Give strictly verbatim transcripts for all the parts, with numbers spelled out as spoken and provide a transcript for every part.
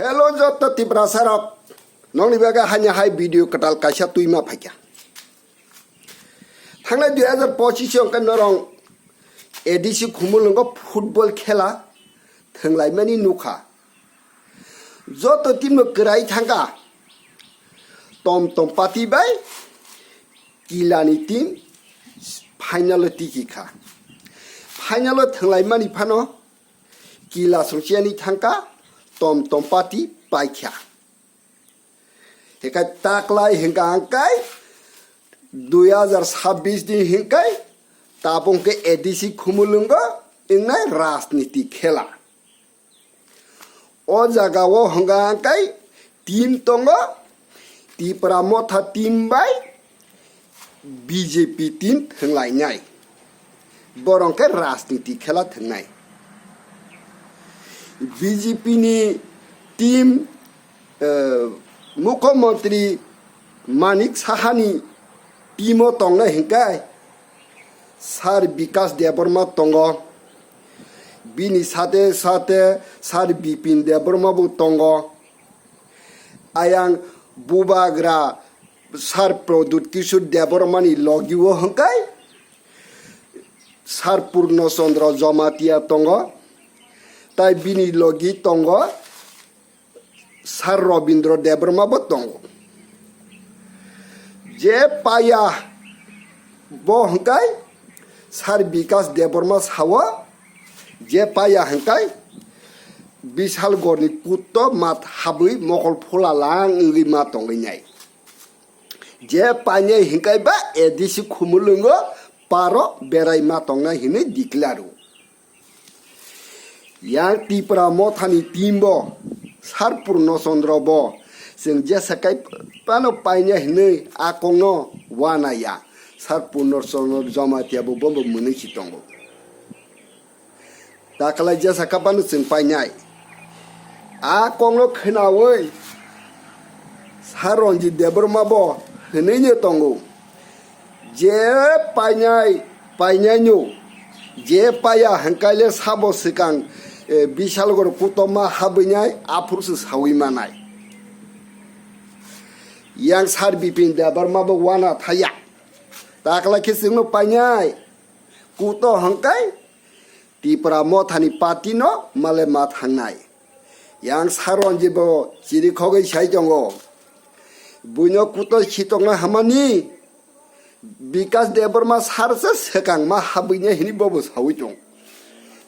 Hello joto Tiprasa rok, nongni bagwi hani hai video kwtal kaisa twima phaikha. Thangnai dui hazar pochis o hwnkhe norong A D C Khumulwngo football khela thwnglaimani nukha. Joto team no kwrai thangkha, Tom Tom Party bai Kilani team final o tiki kha. Final o thwnglaimani phano Kila songchiyani thangkha, Tom Tom Party paikha. Hinkhe taklai hinkha hangkai dui hazar sabbish ni hinkhe tabuk khe A D C Khumulwngo wngnai rajniti khela. O jaga o hwnka hwnkhe team tongo, Tipra Motha team bai B J P team thwnglainai. Borok khe rajniti khela thwngnai. B J P ni team, eh, Mukhyamantri Manik Sahani team o tongnai hwnkhe Sir Bikash Debbarma tongo. Bini sate sate Sir Bipin Debbarma bo tongo. Ayang bubagra Sir Pradyut Kishore Debbarma ni logi o hwnkhe Sir Purno Chandra Jamatia tongo. Tai bini logi tongo Sir Robindra Debbarma bo tongo. Je paya bo hwnkhe Sir Bikash Debbarma sao, je paya hwnkhe Bishalgarh ni kutto mat habwi mokol phula lang wngwi ma tongwi nai. Je painai hwnkhe ba A D C Khumulwngo paro berai ma tongnai hwnwi declare o. Yang Tipra Mothani team bo, Sir Purno Chandra bo, chwng jesa kai phano painai hwnwi a kokno uanaiya. Sir Purno Chandra Jamatia bo, bo, bo mwnwi si tongo. Taklai jesa ka phano chwng painai. A kokno khwnaui Sir Ranjit Debbarma bo hwnwino tongo. Je painai, painaino, je paiya hwnkhe le sabo swkang, eh, Bishalgarh kutoma habwinai aphuru se saui manai. Yang Sir Bipin Debbarma bo uana thaya. Taklai khe chwngno painai. Kuto hwnkhe Tipra Mothani party no male ma thangnai. Yang Sir Ranjit bo chiri khogwi sai tongo. Buino kuto khitokna hamani Bikash Debbarma sir se swkang ma habwinai hwnwi bobo saui tong.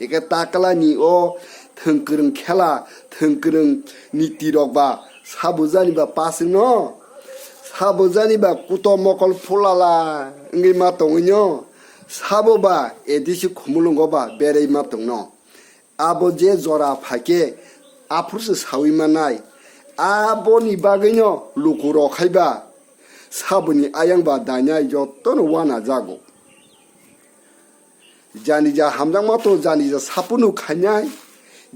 Eke taklani o thwngkwrwng khela, thwngkwrwng niti rok ba sabo jani ba pasing no, sabo jani ba kuto mokol phulala wngwi ma tongwi no, sabo ba A D C Khumulwngo ba berai ma tong no. Abo je jora phaikhe aphuru se saui manai. Aboni bagwino luku rok hai ba saboni ayang ba dainai jotono uana jago. Janija hamjakma to janija sapunu khainai.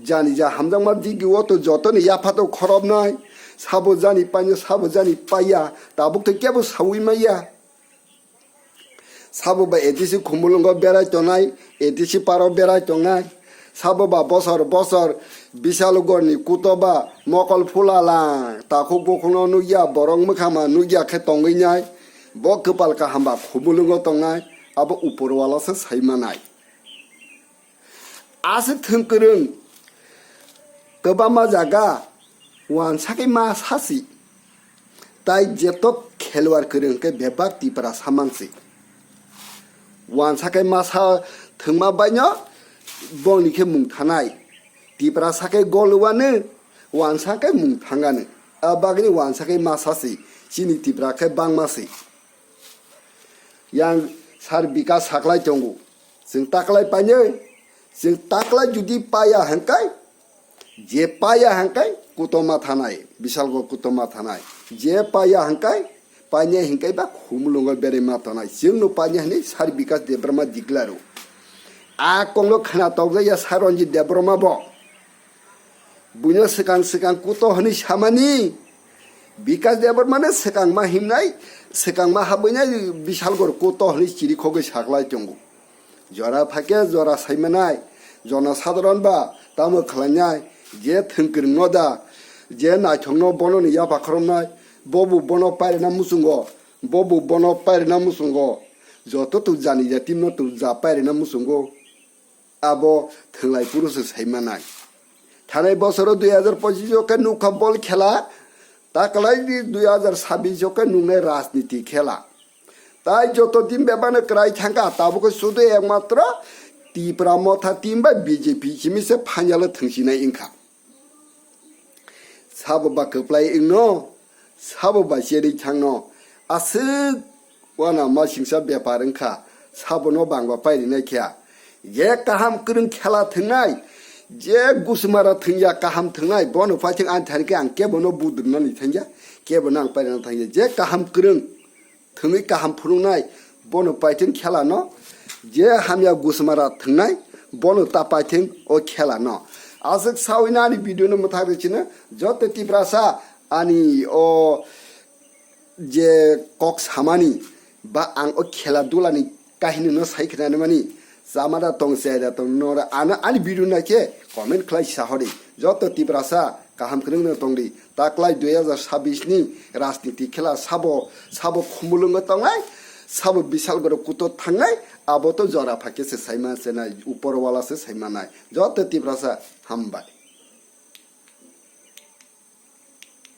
Janija hamjakma digi o to jotono yaphato khorobnai. Sabo jani painai, sabo jani paiya. Tabuk to kebo saui maiya. Sabo ba A D C Khumulwngo berai tongnai, A D C paro berai tongnai. Sabo ba bosor bosor Bishalgarh ni kuto ba mokol phulala takhuk bukhukno nukya, borok mwkhama nukya khe tongwi nai. Bo kwpal kaham ba Khumulwngo tongnai, abo upor wala se sai manai. Aswk thwngkwrwng kwbangma jaga uansa khe ma sasi. Tai jeto khelwar kwrwng khe bebak Tiprasa mansi. Uansa khe ma sa thwngma baino bongni khe mung thanai. Tiprasa khe gol uanw, uansa khe mung thangano. A bagwino uansa khe ma sasi, chini Tipra khe bangma si. Yang Sir Bikash saklai tongo. Chwng taklai painai, chwng taklai judi paiya hwnkhe, je paiya hwnkhe kutoma thanai, Bishalgarh kutoma thanai. Je paiya hwnkhe, painai hwnkhe ba Khumulwngo berai ma tongnai. Chwngno painai hwnwi Sir Bikash Debbarma declare o. A kokno khwna tokjakya Sir Ranjit Debbarma bo. Buino swkang swkang kuto hwnwi samani. Bikash Debbarmano swkangma himnai, swkangma habwinai Bishalgarh kuto hwnwi chiri khogwi saklai tongo. Jora phaikhe jora saimanai, jonosadharon ba tamo khlainai, je thwngkwrwngno da Je naithokno bono ni yapha khoroknai, bobo bono pairina muchungo, bobo bono pairina muchungo, joto tu jani ja team no tu ja pairina muchungo. Abo thwnglai phuru se sai manai. Thanai bosoro dui hazar pochish o khe nukha bol khela, ta kwlai di dui hazar sabbish o khe nuknai rajniti khela. Tai joto team bebakno kwrai thangkha, tabukhe sudu ekmatro Tipra Motha team bai B J P simi se final o thwngsinai wngkha. Sabo ba kwplai wngno, sabo ba cherwi thangno, aswk wana masingsa bepar wngkha, sabono bangba pairinai khe. Je kaham kwrwng khela thwngnai, je gusumara thwngya kaham thwngnai, bono paithak ani thani khe ang kebono budrwnani thangya, kebono ang pairina thangya, je kaham kwrwng thwngwi kaham phunuknai, bono paithwng khela no, je hamya gusmara thwngnai, bono ta paithwng o khela no. Aswk sawi nani video no mwthak rwchino, joto Tiprasa ani o je kok samani ba ang o khela dula ni kahini no sai khna mani, chama da tong, chaya da tong, nora ano ani video naikhe comment khlai sahori. Joto Tiprasa kaham kwrwngno tongdi. Taklai dui hazar sabbish ni rajniti khela sabo, sabo khumulwngo tongnai, sabo bisal goro kuto thangnai, abo to jora phakhe se saima senai, upor wala se saimanai. Joto Tiprasa hambai.